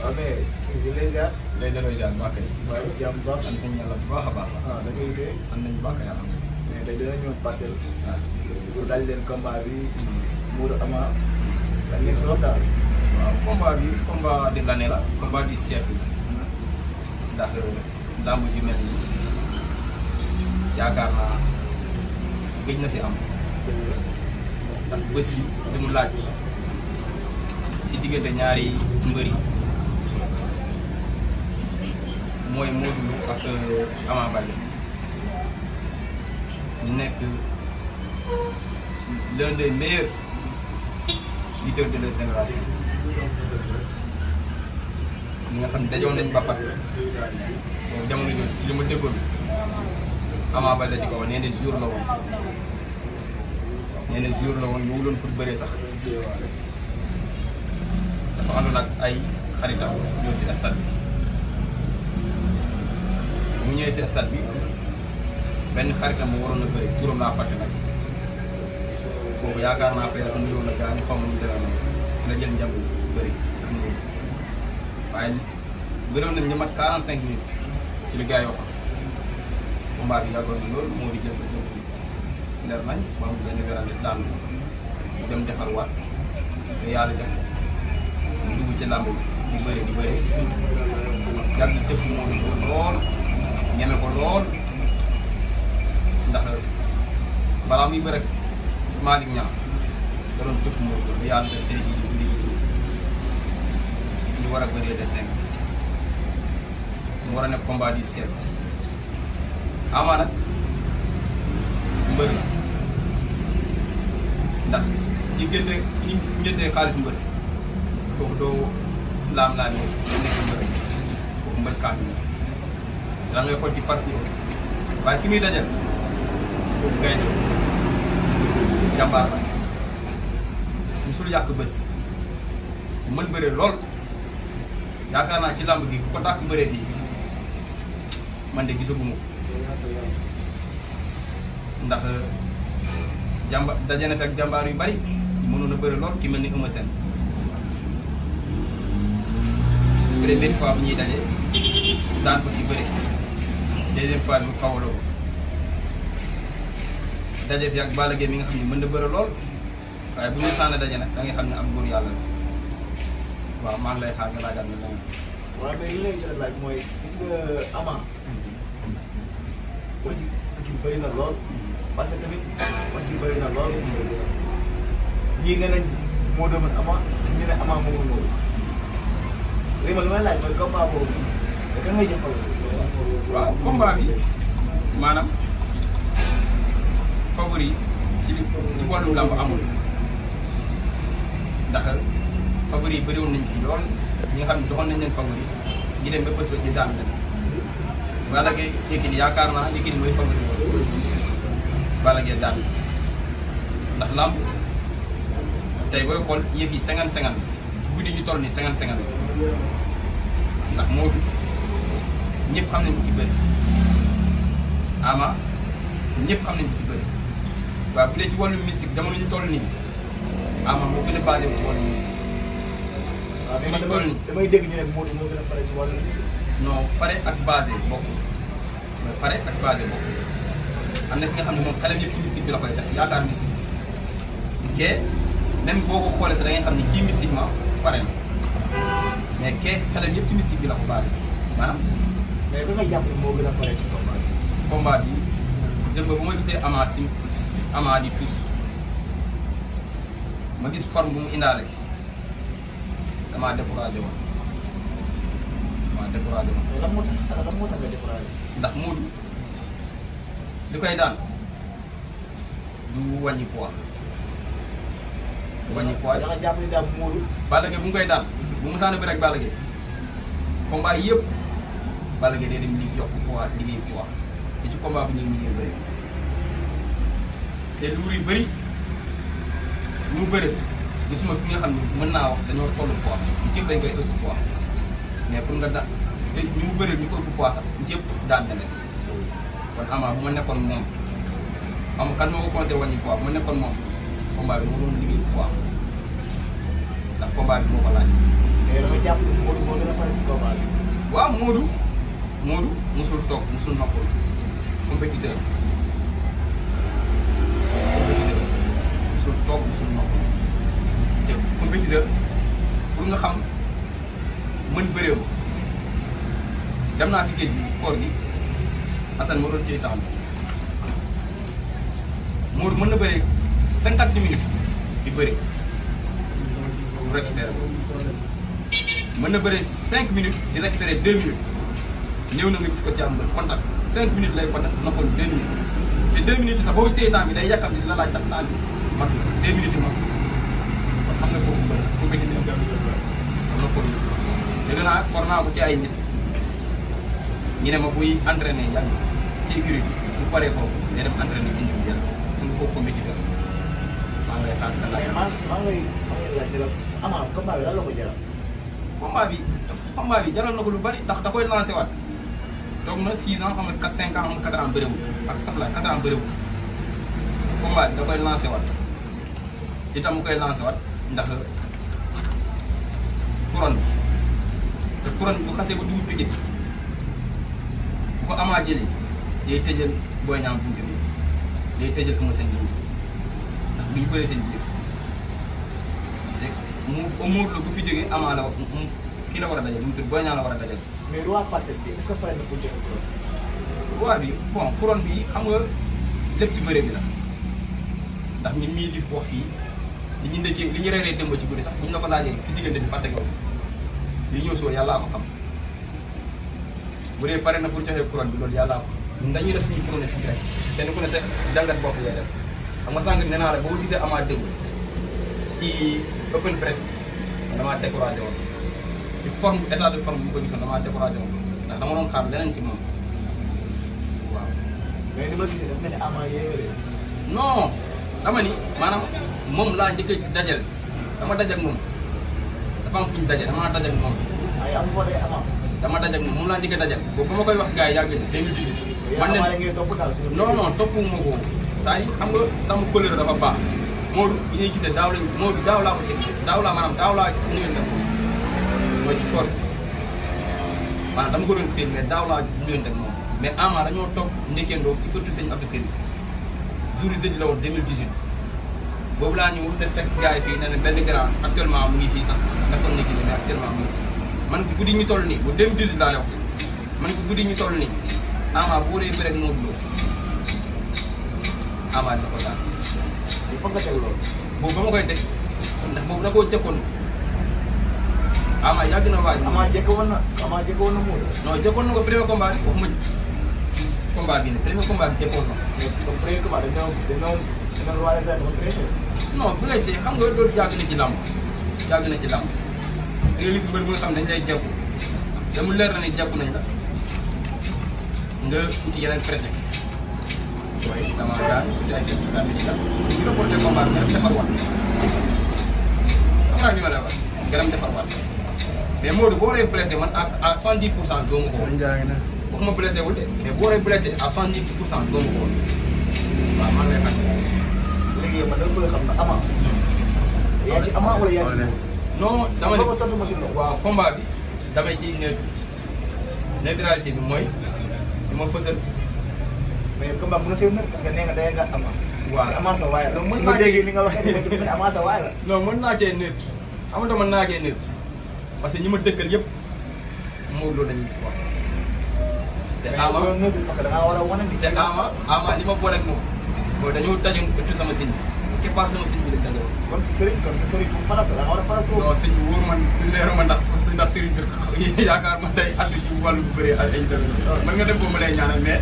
ok ñu ngi lay ziar. lay delloo ziar bu baax kay. waaye jàmm bu baax. sant nañu yàlla bu baax a baax. ah da ngay dee. sant nañu bu baax kay yàlla. mais tey dina ñëw Parcelles. waaw pour daal leen combat bi. Modou Ama. dañ leen si wax daal. waaw combat bi combat de l'année la combat du siècle ndax làmb ju mel nii yaakaar naa gëj na fi am ndax bés bi li mu laaj si diggante ñaari mbër yi mooy Modou Lo ak Ama Baldé ñu nekk l'un des meilleurs lutteurs de leur génération ñi nga xam ne dajoon nañ bàppat boobu jamono jooju ci li ma déggoon Ama Baldé ci kaw nee na jour la woon nee na jour la woon ñëwuloon pour bëree sax dafa àndoon ak ay xaritam ñëw si stade bi mu ñëwee si stade bi benn xaritam mu waroon a bëri turam laa fàtte nag boobu yaakaar naa peut-être mu ñëwoon a gaa ñu xaw ma ñu dara noonu dina jël njàmb bëri ak mu waaye bëriwoon nañ ñu mat 45 minutes ci li gars yi waxoon combat bi yàggoon na loolu moo di jël ko jël leer nañ ba am benn werante daan mu dem defar waat te yàlla def mu dugg ci làmb di bëri yàgg cëpp moo di lool ñeme ko lool ndax balaa muy bëri Malick Niang da doon tëpp moo di yàlla def tey jii guddi ñu war a bëree de 5 mu war a nekk combat du siècle Ama nag mbër la ndax ñi jëndee xaalis mbër kooku doo laam-laam yi nekk mbër kooku mbër kàddu la da ngay xool ci parcours waaye ki muy dajal kooku gaynde jàmbaar la musul yàq bés mën bëre lool yaakaar naa ci làmb gi ku ko dàq bëree fii man de gisaguma ko ndax jàmba daje na fekk jàmbaar yu bari mënoon a bëri lool ki mel ni Eumeu Sène première fois bu ñuy daje daan ko ci bëri deuxième fois bi mu xawaloo daje fi ak Balla Gaye mi nga xam ne mën na bëri lool waaye bu ñu sànn daje nag da ngay xam ne am góor yàlla la waaw maa ngi lay xaar nga laajaat na leneen. waaw mais li lay jot laaj mooy gis nga Ama wax ji bëri na lool parce que tamit wax ji bëri na lool ñii ne nañ moo doon Ama ñii ne Ama moo Modou léegi man li may laaj mooy combat boobu da ka ngay jëfal. waaw combat bi maanaam favori ci wàllum làmb amul ndax favori yi bëriwoon nañ fi lool ñi nga xam ne joxoon nañ leen favori ñi dem ba bés ba ñu daan leen Balla Gaye Yékini yaakaar naa Yékini mooy favori boobu Balla Gaye daan ndax làmb tey booy xool yëf yi 50-50 guddi ñu toll ni 50-50 ndax Modou ñëpp xam nañ ko ci bëri Ama ñëpp xam nañ ko ci bëri waaw bu dee ci wàllu mystique jamono ñu toll nii Ama moo gën a basé ci wàllu mystique. waaw mais man damay dégg ñu ne Modou moo gën a pare ci wàllu mystique. non pare ak basé bokkul mais pare ak basé bokkul am na ki nga xam ne moom xelam yëpp ci mystique bi la koy def yaakaar mystique ke même boo ko xoolee sax da ngay xam ne kii mystiquement pare na mais ke xelam yëpp ci mystique bi la ko basé maanaam. mais da nga jàpp ne moo gën a pare ci combat bi. combat bi dem ba bu ma gisee Ama di tous ma gis forme bu mu indaale damaa découragé woon mais lan moo tax nga découragé. ndax Modou li koy daan du wàññi poids da nga jàpp ni daal Modou. Balla Gaye bu mu koy daan bu mu sànni bi rek Balla Gaye combat yëpp Balla Gaye day dem li yokk poids liggéey poids te ci combat bu ñu liggéey bëri te luur yu bëri lu mu bëri gisuma ki nga xam ne mën naa wax dañoo tollu poids ñëpp dañ koy ëpp poids mais pour nga daan te ñu mu bëri ñu ko ëpp poids sax ñëpp daan na leen kon Ama bu ma nekkoon moom xam nga kan moo ko conseillé wàññi poids bu ma nekkoon moom combat bi moo doon liggéey poids ndax combat bi moo ko laaj. mais dama jàpp ne Modou moo gën a Modou musul toog musul noppal compétiteur musul toog musul noppal te compétiteur pour nga xam mën bëreew dem naa si géej gi koor gi Assane moo doon téye taxam Modou mën na bëree 50 minutes di bëri bu récupéré mën na bëree 5 minutes di récupéré 2 minutes ñëw na nga gis ko ci am contact 5 minutes lay contact noppal 2 minutes te 2 minutes yi sax boo téye temps bi day yàkkam di la laaj tax temps bi mat 2 minutes yi mat kon xam nga foofu bëri compétiteur noppal dégg naa for naa ko ci ay nit ñu ne ma buy entraîné yàgg ci écurie bi bu paree foofu day def entraîné individuel mu ngi foofu compétiteur maa ngi lay xaar da laaj. maa ngi laaj dëgg Ama combat bi lan la ko jaral. combat bi jaral na ko lu bari ndax da koy lancé waat toog na 6 ans xam nga 5 ans xam nga 4 ans bëriwul ak sax la 4 ans bëriwul combat bi da koy lancé waat itam mu koy lancé waat ndax couronne bi te couronne bi bu xasee ba dugub Pikine bu ko Ama jëlee day tëjal Boy Niang buntu bi day tëjal Eumeu Sène buntu ndax duñu bëree seen biir te mu la bu fi jógee Ama la kii la war a dajal mu tudd Boy Niang la war a dajal. mais roi passé bi est-ce que pare na pour jël couronne. roi bi bon couronne bi xam nga lépp ci bëre bi la ndax ñun mii di wax fii li ñu ndëkkee li ñu reeree démb ci bëri sax bu ñu la ko laajee ci diggante bi fàtte nga ko li ñëw soo yàllaa ko xam bu dee pare na pour joxe couronne bi loolu yàllaa ko xam dañuy def suñu pronostic rek kenn ku ne sa jàngat bopp lay def xam nga sànq nee naa la boo gisee Ama démb ci open press bi damaa découragé woon ci forme état de forme bu ko gisoon damaa découragé woon ndax dama doon xaar leneen ci moom waaw. mais ni ma gisee dafa mel ni Ama yéegalee. non dama ni maanaam moom laa njëkk a dajal dama daj ak moom dafa am fu ñu daje damaa daj ak moom. ay am foo day Ama. dama daj ak moom laa njëkk a dajal boobu ba ma koy wax gars yi yàgg na 2018. man Ama la ngay topp daal non non toppuma ko saa yi xam nga sama couleur dafa baax Modou bi ñuy gisee daaw lañ Modou daaw laa ko teg daaw laa maanaam daaw laa nuyonte ko mooy ci koor maanaam dama ko doon séen mais daaw laa nuyonte ak moom mais Ama dañoo toog ndékkeendoo ci ëttu sëñ Abdou Karim jour jeudi la woon 2018 boobu laa ñëw def fekk gars yi fii ne ne benn grand actuellement mu ngi fii sax nekkoon na kii mais actuellement mu ngi fii man guddi ñu toll nii bu 2018 laa yow man guddi ñu toll nii Ama boo dee bëre ak Modou Lo Ama dina ko daal. il faut nga teg loolu. boobu ba ma koy teg ndax boobu da koo jëkkoon Ama yàgg na waaj. Ama jëkkoon na Modou. non jëkkoon na ko premier combat bi waxuma combat bi ne premier combat bi jëkkoon na. mais comme premier combat dañoo roi des arènes pressé. non bu ngay see xam nga loolu yàgg na ci làmb yàgg na ci làmb da nga gis mbër bu nga xam ne dañ lay jàpp te mu leer na ni jàpp nañ la nga uti yeneen prétexte waaye dama daan uti ay certificat médical ñu reporté combat bi nga dem defar waat xam naa ni ma lay wax nga dem defar waat mais Modou boo waree blessé man à 70% doomu ko woon waxuma blessé wul de mais boo waree blessé à 70% doomu ko woon waaw man lay fàtte. léegi yow man dama bëgg a xam ne Ama. yaa ci Ama wala yaa ci Modou. non dama ne ko tontu ma si loolu. waaw combat bi damay ci neutralité bi mooy li ma fësal. mais combat bu nga seetlu nag parce que nee nga day nga Ama. waaw te Ama sa waay la. mën su naa ma déggee ni nga waxee nii dafa mel ni Ama sa waay la. non mën naa cee neutre xam nga mën naa cee neutre parce que ñi ma dëkkal yëpp Modou Lo dañuy si wax. te Ama mais neutre parce que da ngaa war a wane ni. te Ama li ma boole ak moom mooy dañoo dajoon ëttu sama sëñ bi keppaar sama sëñ bi lañ dajoo. kon si sëriñ bu faral da nga war a faral ko. non sëñ bi wóor man leeru ma ndax sëriñ bi yaakaar ma day ànd ci wàllu bu bëree ay dara mën nga dem foofu lay ñaanal mais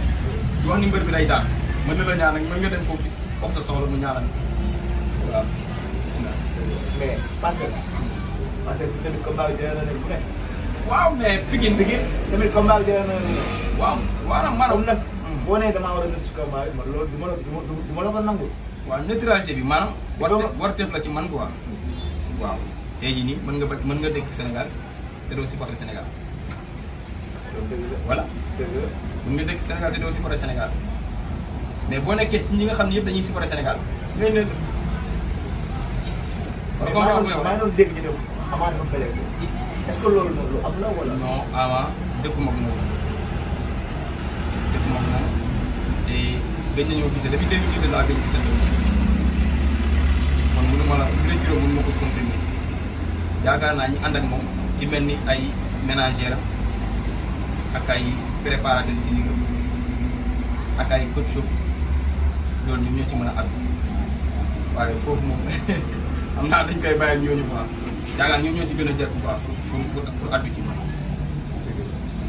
du wax ni mbër bi day daan mën na la ñaanal mën nga dem foofu wax sa soxla mu ñaanal waaw. mais parce que tamit combat bi jëlee na leen bu ne. waaw mais Pikine tamit combat bi jëlee na leen. waaw maanaam nag boo nee damaa war a def si combat bi man loolu du ma la ko nangu. waaw neutralité bi maanaam. warteef la ci man quoi. waaw tey jii nii mën nga dëkk Sénégal te doo supporter Sénégal. voilà mën nga dëkk Sénégal te doo supporter Sénégal mais boo nekkee ci ñi nga xam ne yëpp dañuy supporter Sénégal ngay neutre. mais maa ngi doon dégg ñu ne Ama dafa blessé est-ce que loolu noonu lu am la wala. non Ama dëkkuma ak moom te gëj nañoo gisee depuis 2017 laa gëj a gisante moom kon mënu ma la blessure mënu ma ko confirmer yaakaar naa ñi ànd ak moom ci mel ni ay ménagère ak ay préparateur physique ak ay coach loolu ñoom ñoo ci mën a àddu waaye foofu moom am naa dañ koy bàyyi ñooñu quoi yaakaar ñoom ñoo ci gën a jekk quoi pour àddu ci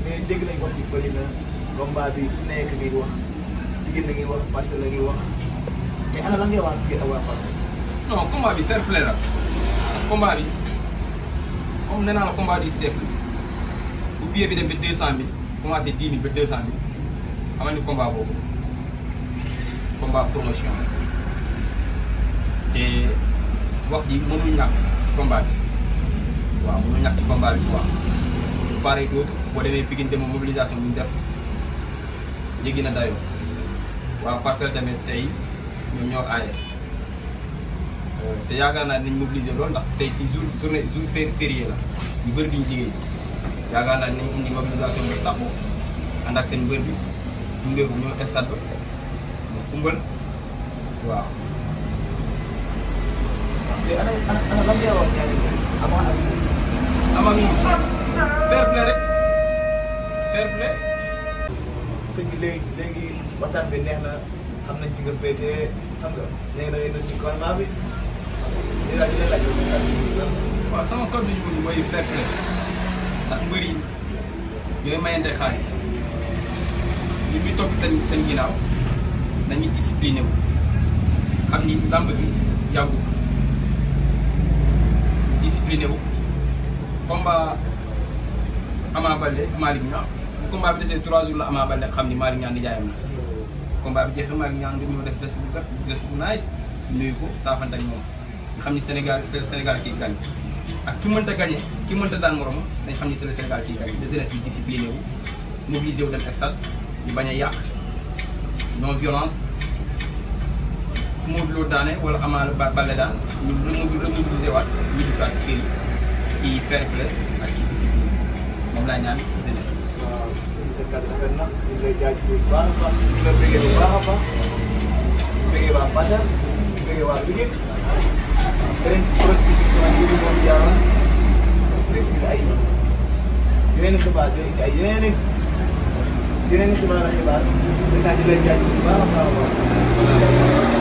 mais dégg nañ wax ci bëri na combat bi ku nekk ngay wax Pikine la ngay wax Parcelles la ngay wax mais ana la ngay wax Pikine ak waa Parcelles. non combat bi fair play la combat bi comme nee naa la combat du siècle bu billet bi dem ba 200000 commencé 10 000 ba 200000 xamal ni combat boobu combat promotion la te wax ji mënul ñàkk ci combat bi waaw mënul ñàkk ci combat bi quoi. pareil d'autres boo demee Pikine dem mobilisation bi ñu def jéggi na dayoo waa Parcelles tamit tey ñoom ñoo aaye te yaakaar naa nañ mobiliser loolu ndax tey ci jour férié la ñu bëri duñ jigéen yaakaar naa nañ indi mobilisation bi taxu ànd ak seen mbër bi dungee ko ñoo stade ba mu kumbal waaw. te ana lan ngay wax ñaari mbër avant ak fair play rek fair play. sëñ bi léegi waxtaan bi neex na xam nañ fi nga féetee xam nga léegi da ngay def si gouvernement bi lii daal di leen laaj waaw sama code bi ñu mooy fair play ndax mbër yi ñooy mayante xaalis li muy topp seen ginnaaw nañu discipliné wu xam ni làmb bi yàggul discipliné wu combat Ama Baldé Malick Niang bu combat bi desee 3 jours la Ama Baldé xam ni Malick Niang di jaayam la combat bi jeex na Malick Niang dañoo def geste bu gàtt geste bu nice nuyu ko saafante ak moom nga xam ni Sénégal kii gañ ak ki mënta gagné ki mënta daan moromam dañ xam ni c'est le Sénégal kii gañ de jeunesse bi discipliné wu mobilisé wu dem stade ñu bañ a yàq non violence Modou Lo daane wala Ama Baldé daan ñu remobilisé waat ñu di soit ci kër yi kii fair play ak kii discipline moom laa ñaan jeunesse bi. waaw sëñ bi sa kàddu rafet na ñu ngi lay jaajëfal bu baax a baax ñu ngi la bëggee bu baax a baax ñu bëggee waa Parcelles ñu bëggee waa Pikine beneen production bi moom jaaroon rek ñu ay yeneen xibaar yooyu ay yeneen xibaar message yi lay jaajëfal bu baax a baax a baax